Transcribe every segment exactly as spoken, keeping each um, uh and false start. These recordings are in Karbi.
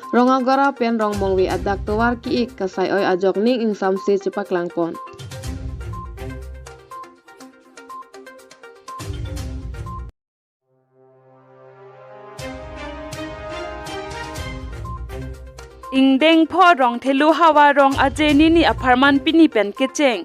Rong Agora pen Rong Mongve adak tovar ki-ik kasai-oi ajok ning ingsamse chepaklangpon. Ingdeng pho Rongthelu havar rong aje nini apharman pini pen kecheng.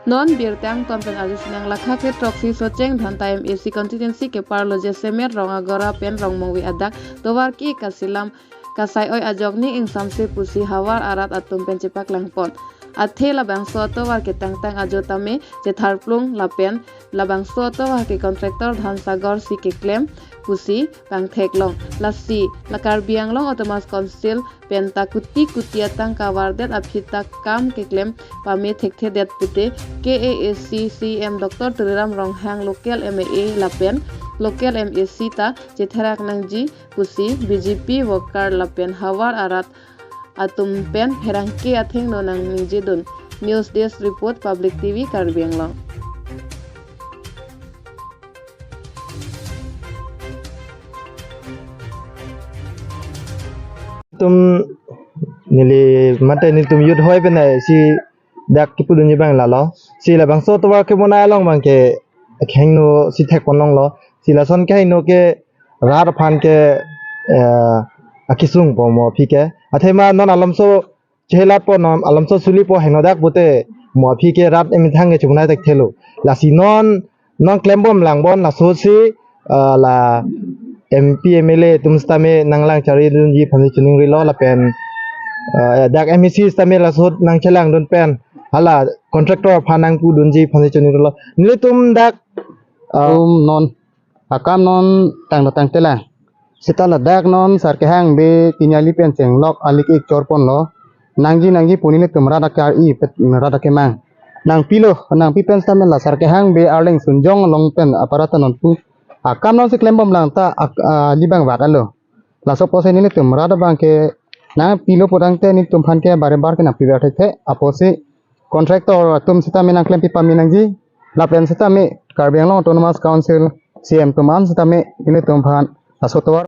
Non birta angton pen arjusinang. Lakha kre throksi Socheng Dhenta M A C constituency keparlo jasemet Rong Agora pen Rong Mongve adak tovar ki-ik kasilam kasai-oi ajok ning ingsamse pusi havar arat atum pen chepaklangpon. Athe labangso atovar ketangtang ajo tame chetharplung lapen labangso atovar ke contractor Dhan Sagar si keklem pusi pangtheklong. Lasi la Karbi Anglong Autonomous Council penta kuti kuti atangka vardet aphi ta kam keklem pame thekthedet pute K A A C C E M Doctor Tuliram Ronghang, local M A A lapen local M A C ta chetherak nangji pusi B J P worker lapen havar arat atum pen pherangke athengno nangningjidun. News Desk Report, Public T V, Karbi Anglong. Tum neli mate nelitum youth hoi pen ai si dak kipudunji abang lalo. Si labangso tovar kebonai along abang ke akhengno si thekponlonglo. Si lason kehingno ke rat aphan ke, eh, akisung po mo aphi ke. Athema non alamso chehelatpo, non alamso sulipo, hingno dak pute mo aphi ke rat emethang ke chungnai thekthelo. Lasi non, non klembom langbom laso si, ah, la M P M L A atum sitame nanglang charidunji aphansi chiningrilo lapen, ah, dak M A C sitame laso nangchelangdun pen hala contractor aphan nangpudunji aphansi chiningrilo. Nelitum dak, ah, um, non akam non tanglo tangte lang. Seta ladak non Sarkehang Bey tini kali pen chenglok alik ik chorponlo. Nangji nangji pu nelitum rat akar-i pet rat akemang. Nangpilo, nangpi pen sitame la Sarkehang Bey arleng sunjong along pen aparata nonpu akam non si klembom lang ta ak-, ah, libang vak alo. Laso apotsi nelitum rat abang ke nangpilo putangte nelitum aphan ke bare bar ke nangpi bar thekthe apotsi contractor atum sitame nangklempi pame nangji. Lapen sitame Karbi Anglong Autonomous Council C E M atum an sitame nelitum aphan laso tovar.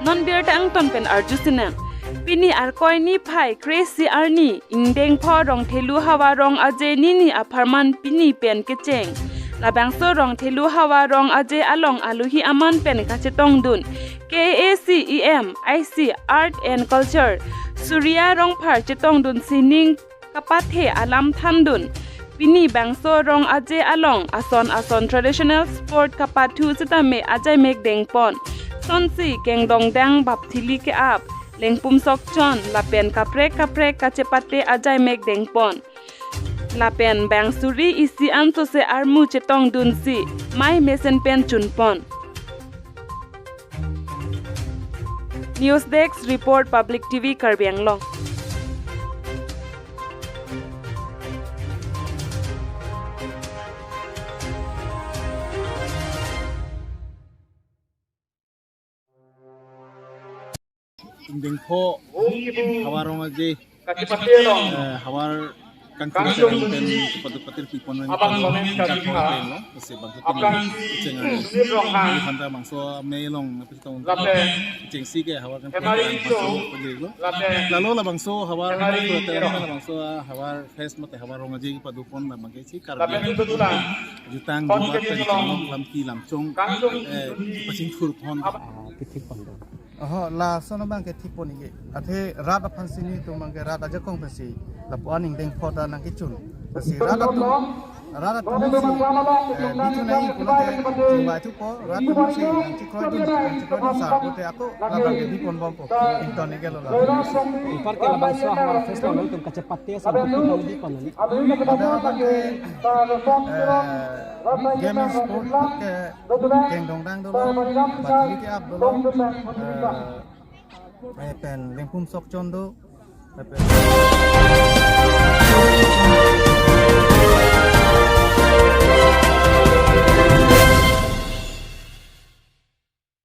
Non birta angton pen arjusinang. Pini Arkoi niphai kre-isi arni, ingdeng pho Rongthelu havar rong aje nini apharman pini pen kecheng. Labangso Rongthelu havar rong aje along alohi aman pen kachetongdun K A A C E M, I C, Art and Culture, Surya Rongphar chetongdun sining kapathe alam thandun. Pini bangso rong aje along ason ason traditional sport kapathu sitame ajaimek dengpon. Sonsi kengdongdang bapthili ke-ap, lengpum sokchon, lapen kaprek kaprek kachepate ajaimek dengpon. Lapen bang suri isi ansose armu chetongdunsi mei mesen pen chunpon. News Desk Report, Public T V Karbi Anglong. Ingdeng pho havar rong aje, eh, havar kangtung pen patuk patir kipon nang abang pon lonen ingdeng pho kali ha. Pen lo, kasi bang keceng, keceng, eh, Phanta bangso mei along napis tong lapen keceng si ke havar kangtung pen bangso pagiri lo. Lapen lalo labangso havar, lapen labangso havar fest mate havar rong aje padupon labang ke si Karbi lapen itu tulang jutang kon jubat ke pen tulang lam ki lam chong, kangtung eh, pachingthurpon. Ah, kithipon do. Oho, lason abang ke thipon ike. Athe rat aphansi nelitum abang ke rat ajakong pensi lapu-an ingdeng pho ta nangkechun. Pensi rat atum, rat atum si, eh, nelitum nai pulote jingbai thupo, rat atum si nangchekroidun, nangchekroidun sar pulote ako labang ke biponbompo. Ington ike lo la. Anpar ke labangso havar fest along nelitum kachepate ason nelitum bipon nani. Pada abang ke, eh, game and sport ke kengdongdang dolo, bapthili ke-ap dolo, eh, eh, pen lengpum sokchon do, eh, pen